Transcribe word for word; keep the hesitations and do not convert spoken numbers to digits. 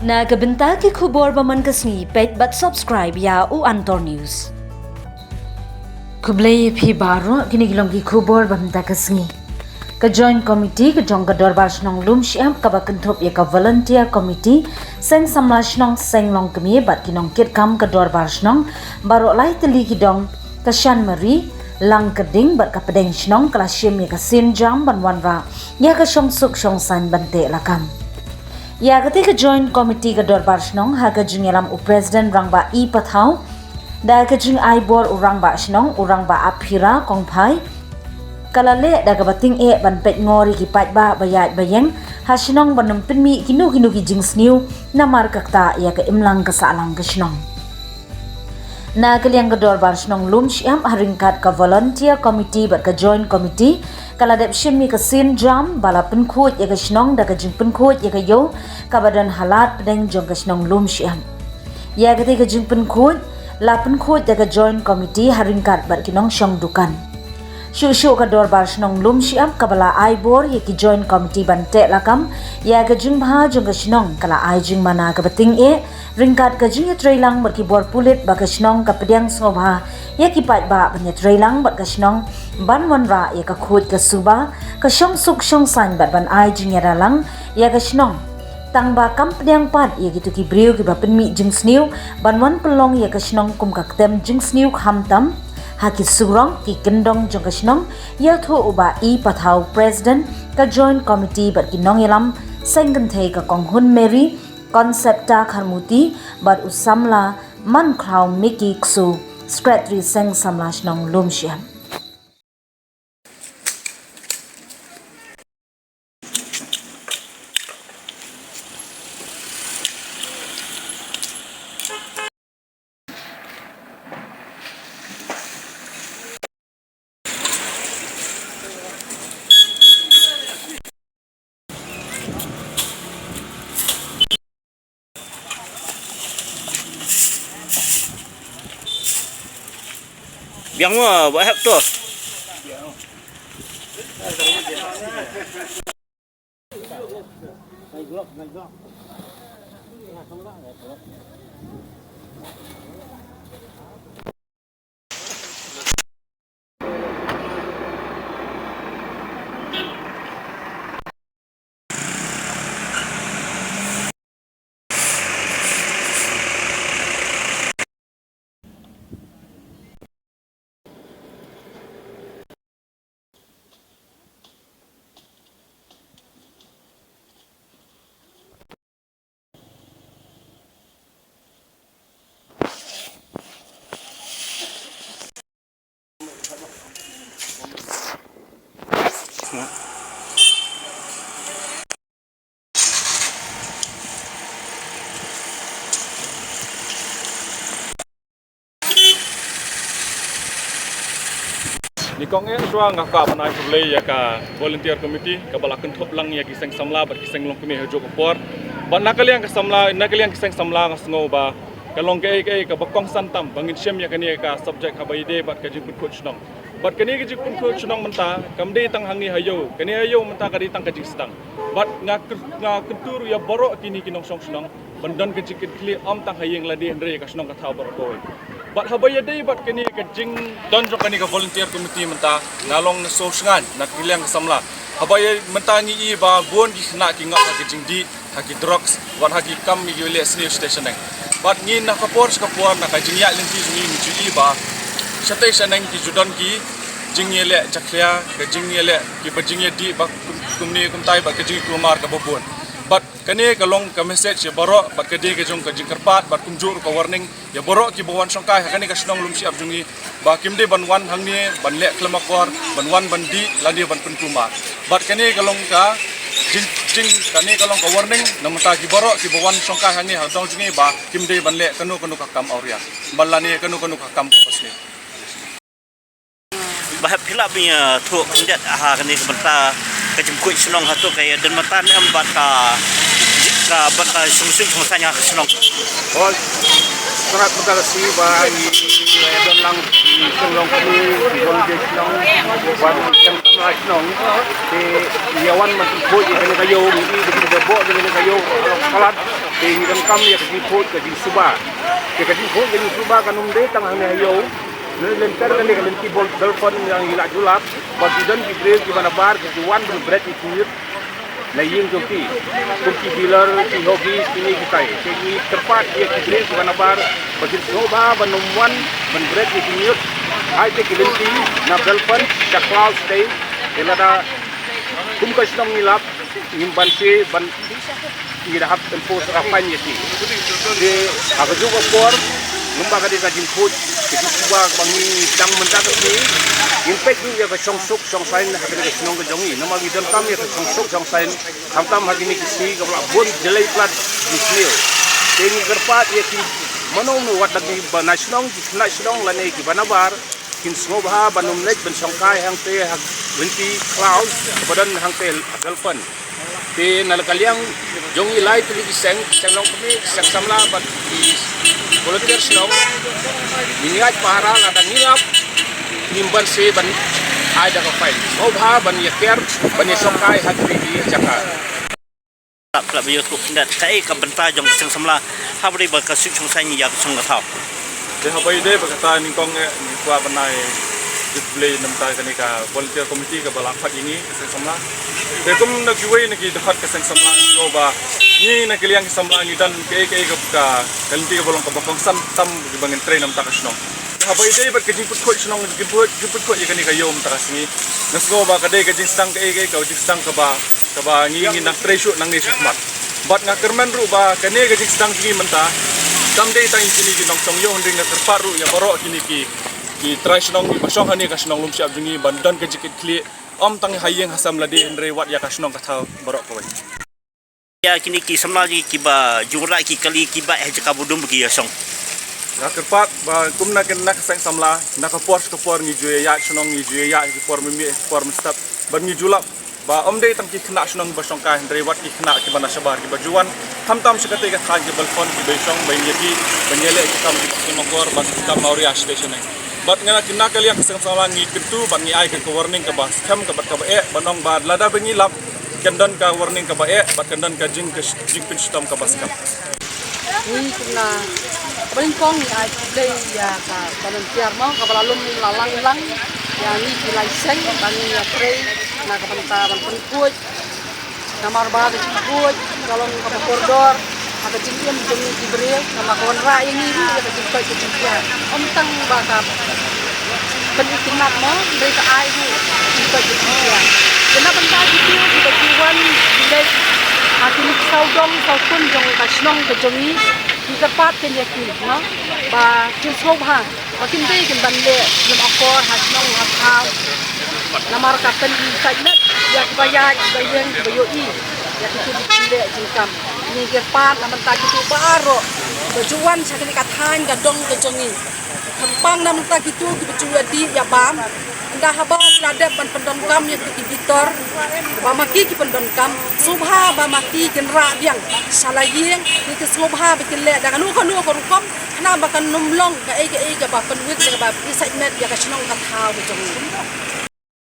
Na ka bynta ki khubor ba man ka sngi, peit bad subscribe ïa u Antor News. Khublei ïa phi baroh, kine ki long ki khubor ba mynta ka sngi. Ka Joint Committee ka jong ka Dorbar Shnong Lumshyiap kaba kynthup ïa ka Volunteer Committee, Seng Samla Shnong, Seng Longkmie bad ki nongkitkam ka Dorbar Shnong, baroh lai tylli ki dong, ka Shan Mari, Langkyrding bad ka Pdeng Shnong ka la shim ïa ka sienjam ban wanrah ïa ka shongsuk shongsaiñ ban teh lakam. Ïa katei ka Joint Committee ka Dorbar Shnong ha ka jingïalam u President Rangbah E. Pathaw, da ka jingai bor u Rangbah Shnong, u Rangbah Aphira Kongphai, ka la leh da kaba tyngeh ban peit ngor ïa ki paidbah ba ïaid ba ïeng ha shnong ban ym pynmih kino kino ki jingsniew namar ka ktah ïa ka imlang ka sahlang ka shnong. Na ka liang ka Dorbar Shnong Lumshyiap ha ryngkat ka Volunteer Committee bad ka Joint Committee ka la dep shim ïa ka sienjam ba la pynkhuid ïa ka shnong da ka jingpynkhuid ïa ka ïew kaba don ha lad pdeng jong ka shnong Lumshyiap. Ïa katei ka jingpynkhuid la pynkhuid da ka Joint Committee ha ryngkat bad ki nongshong dukan. Shuh shuh ka Dorbar Shnong Lumshyiap kaba la ai bor ïa ki Joint Committee ban teh lakam ïa ka jingbha jong ka shnong ka la ai jingmana kaba tyngeh ryngkat ka jingïatreilang bad ki bor pulit ba ka shnong ka pdiang sngewbha ïa ki paidbah ban ïatreilang bad ka shnong ban wanrah ïa ka khuid ka suba, ka shongsuk shongsaiñ bad ban ai jingïadalang ïa ka shnong. Tang ba kam pdiang pat ïa kito ki briew kiba pynmih jingsniew ban wan pynlong ïa ka shnong kum ka ktem jingsniew khamtam ha ki surok ki kyndong jong ka shnong, ïathuh u Bah E. Pathaw, President ka Joint Committee bad ki nongïalam seng kynthei ka Kong Hun Mary, Concepta Kharmuti bad u samla Mankhraw Mickey Ksu, Secretary Seng Samla Shnong Lumshyiap. Biang mo, ba hep tu. Nyngkong eh shuwa nga kwah ban ai khublei ïa ka Volunteer Committee kaba la kynthup lang ïa ki seng samla bad ki seng longkmie ha juh ka por. Bad na ka liang ka samla, na ka liang ki seng samla nga sngew ba ka long kaei kaei kaba kongsan tam ba ngin shim ïa kane ka subject haba ïadei bad ka jingpynkhuid shnong. Bad kane ka jingpynkhuid shnong mynta kam dei tang hangne ha ïew, kane ha ïew mynta ka dei tang ka jingsdang. Bad nga kyr-, nga kyntu ruh ïa baroh kine ki nongshong shnong ban don ka jingkitkhlieh ym tang ha ïing lade hynrei ka shnong ka thaw baroh kawei. Bad haba ïadei bad kane ka jingdon jong kane ka Volunteer Committee mynta, nga long na sngewsngaiñ na ka liang ka samla. Haba ïa mynta ngi i ba bun ki khynnah ki ngop ha ka jingdih, ha ki drugs, wat ha ki kam ïaleh sniew shatei shaneng. Bad ngi na ka por sha ka por na ka jingïaid lynti jong ngi ngi ju i ba shatei shaneng ki ju don ki jingïaleh jakhlia, ka jingïaleh kiba jingïadih ba kum-, kumne kumtai bad ka jingkulmar kaba bun. Bad kane ka long ka message ïa baroh bad ka dei ka jong ka jingkyrpad bad kumjuh ruh ka warning ïa baroh kiba wan shongkai ha kane ka shnong Lumshyiap jong ngi ba kim dei ban wan hangne ban leh khlem akor, ban wan ban dih lane ban pynkulmar. Bad kane ka long ka jing, jing, kane ka long ka warning na bynta ki baroh kiba wan shongkai hangne ha dong jong ngi ba kim dei ban leh kano kano ka kam awria ban lane kano kano ka kam kaba sniew. Ba hap phi lah ban ïathuh khyndiat ha kane ka bynta ka jingpynkhuid shnong hato ka ïadon bynta ne em bad ka, ka bynta shongsuk shongsaiñ ha ka shnong. Hooid, tang bynta ka sngi ba ngi ïadon lang ki seng longkmie, ki volunteer shnong, bad ki seng samla shnong. Te ïa wan ban pynkhuid ïa kane ka ïew, ngi i ba ki bok ïa kane ka ïew, ka long palat. Te ngi donkam ïa ka jingkhuid ka jingsuba. Te ka jingkhuid ka jingsuba kan ym dei tang hangne ha ïew. Ngi lynter kane ka lynti bol telefon ïa ngi la julap. Ba ki don ki briew kiba nabar ki wan ban bret ïa ki miut na ïing jong ki. Kum ki dealer, ki hobby, kine kitai. Te ngi kyrpad ïa ki briew kiba nabar ba kin sngewbha ban ym wan ban bret ïa ki miut. Ai te ki lynti na telefon sha Cloud State. Te lada kum ka shnong ngi lap ngim banse ban ngi da hap enforce ka fine ïa ki. Te ha kajuh ka por, namar ba ka dei ka jingkhuid ka jingsuba ba ngi dang mynta ka sngi, ngin peit ruh ïa ka shongsuk shongsaiñ ha kane ka shnong ka jong ngi. Namar ngi donkam ïa ka shongsuk shongsaiñ, khamtam ha kine ki sngi kaba la bun jlei palat jingkhlaiñ. Te ngi kyrpad ïa ki mano mano wat la ki bana shnong, ki khynnah shnong lane kiba nabar, kin sngewbha ban ym leit ban shongkai hangtei ha lynti Cloud ba don hangtei ha Galpon. Te na la ka liang jong ngi lai tylli ki seng, ki seng nongkmie, ki seng samla bad ki volunteer shnong, ngin ïaid pahara lada ngi ap, ngim banse ban ai da ka fine. Sngewbha ban ïaker ban ïashongkai ha kine ki jaka. Pla ba ïoh tu khyndiat kaei ka bynta jong ka seng samla ha ba dei ba ka suk song saiñ ïa ka song ka thaw. Te haba ïadei bad kata nyngkong eh ngi kwah ban ai khublei na bynta kane ka volunteer committee kaba la khot ïa ngi ka seng samla. Te kum na kiwei na ki dkhot ka seng samla, ngi ba ngi na ki liang ki samla ngi don kaei kaei ka, ka lynti kaba long kaba kongsan tam kiba ngin trei na bynta ka shnong. Te haba ïadei bad ka jingpynkhuid shnong, jingpynkhuid, jingpynkhuid ïa kane ka ïew mynta ka sngi, nga sngew ba ka dei ka jingsdang kaei kaei ka jingsdang kaba kaba ngi, ngi nang trei shuh nangne shakhmat. Bad nga kyrmen ruh ba kane ka jingsdang jong ngi mynta kam dei tang ïa kine ki nongshong ïew, hynrei nga kyrpad ruh ïa baroh kine ki, ki trai shnong kiba shong hangne ka shnong Lumshyiap jong ngi ban don ka jingkitkhlieh, ym tang ha ïing ha sem lade hynrei wat ïa ka shnong ka thaw baroh kawei. Ïa kine ki samla jong ngi kiba ju rah ki kali kiba eh jaka ba dum ba ki ïa shong. Nga kyrpad ba kum na ka, na ka seng samla, na ka por sha ka por ngi ju ïaid shnong, ngi ju ïaid ki por mynmiet, ki por mynstep, bad ngi ju lap ba ym dei tang ki khynnah shnong ba shongkai hynrei wat ki khynnah kiba na shabar kiba ju wan khamtam sha katei ka thaiñ kiba lkhon kiba shong ba ïa ki ban ïaleh ki kam kiba kham akor bad ki kam awria station eh. Bad nga na ka liang ka seng samla ngi kyntu bad ngi ai ka warning kaba skhem kaba, kaba eh, ban ong ba lada ba ngi lap kan don ka warning kaba eh bad kan don ka jing, ka jingpynshitom kaba skhem. Ngi kumna kaba nyngkong ngi ai khublei ïa ka volunteer mo kaba la lum la lang lang ïa ngi ki lai seng ba ngi ïa trei na ka bynta ban pynkhuid. Namar ba ka jingkhuid ka long kaba kordor ha ka jingim jong ngi ki briew, namar ka wanrah ïa ngi ruh ïa ka jingkoit ka jingkhiah. Ym tang ba ka pynitynnad mo, hynrei ka ai ruh ka jingkoit ka jingkhiah. Te na bynta kito kiba ju wan ki leit ha kine ki sawdong sawkun jong ka shnong ka jong ngi, ngi kyrpad ken ïa ki mo ba kin sngewbha ba kin dei kin ban leh ïa ka akor ha shnong ha thaw. Namar ka pynsaiñmet ïa kiba ïaid kiba ïeng kiba ïohi ïa kito ki jingeh jingkam. Ngi kyrpad na bynta kito baroh ba ju wan sha kane ka thaiñ ka dong ka jong ngi. Kyrpang na bynta kito kiba ju ïadih ïa bam. Ynda haba ki la dep ban pyndonkam ïa kito ki bitor ba ma ki ki pyndonkam, sngewbha ba ma ki kin rah biang sha la ïing, ngi ki sngewbha ba kin leh da kano kano ka rukom. Khnang ba kan ym long kaei kaei kaba pynwit ïa kaba pynsaitmet ïa ka shnong ka thaw ka jong ngi.